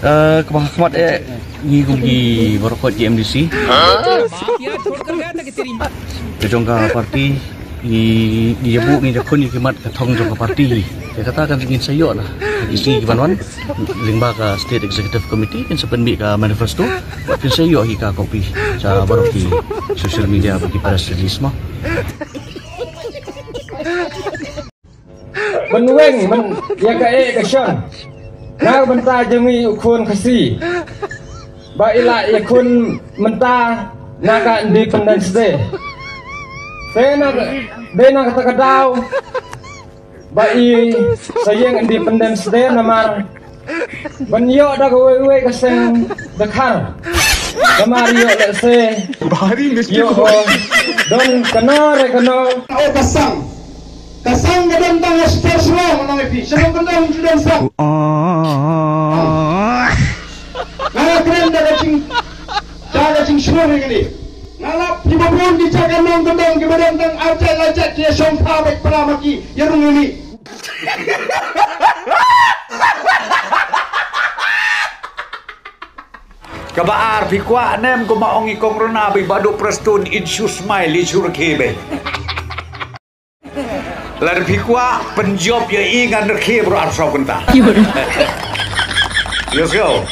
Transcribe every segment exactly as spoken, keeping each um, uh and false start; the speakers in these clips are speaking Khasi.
Eh, kaba khmat eh, ngi kum ki baroh ki M D C. Ka jong ka party, ngi, ngi ïa buh, ngi ïa khun ïa ki mat ka thong jong ka party. Ïa kata kan ngin sa ïoh lah. Ki sngi ki ban wan, lyngba ka State Executive Committee, kin sa pynmih ka manifesto, kin sa ïoh hi ka copy sha baroh ki social media bad ki press release mo. Ban weng ban ïa ka eh ka shon. Na ka bynta jong ngi u khun Khasi. Ba i la ïakhun mynta na ka Independence Day. Te na, dei na kata ka daw ba i sa ïeng Independence Day namar ban ïoh da kawei kawei ka seng dkhar. Namar ïoh lehse ïoh, oh, don kano re kano. Oh, ka sang. Ka sang ka don tang ha Shillong, ngan ong ïa phi. Sha Nongkyndong ju don sang. Nga la kren da ka jing, da ka jingshlur ïa kane. Nga lap phi ba bun ki jaka Nongkyndong kiba don tang ar jait lai jait ki ïa shong kha beit para ma ki ïa rung ïa ni. Kaba ar, phi kwah ne em kumba ong i Kong Rona ba i Bahdor Prestone, in shu smile, in shu rkhie beit. Lada phi kwah pynjop ïa i, ngan rkhie baroh arphew saw kynta. Let's go.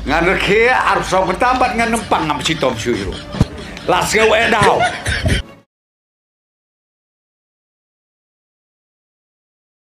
Ngan rkhie arphew saw kynta bad ngan nym pang, ngam shitom shuh shuh. La sngew eh daw.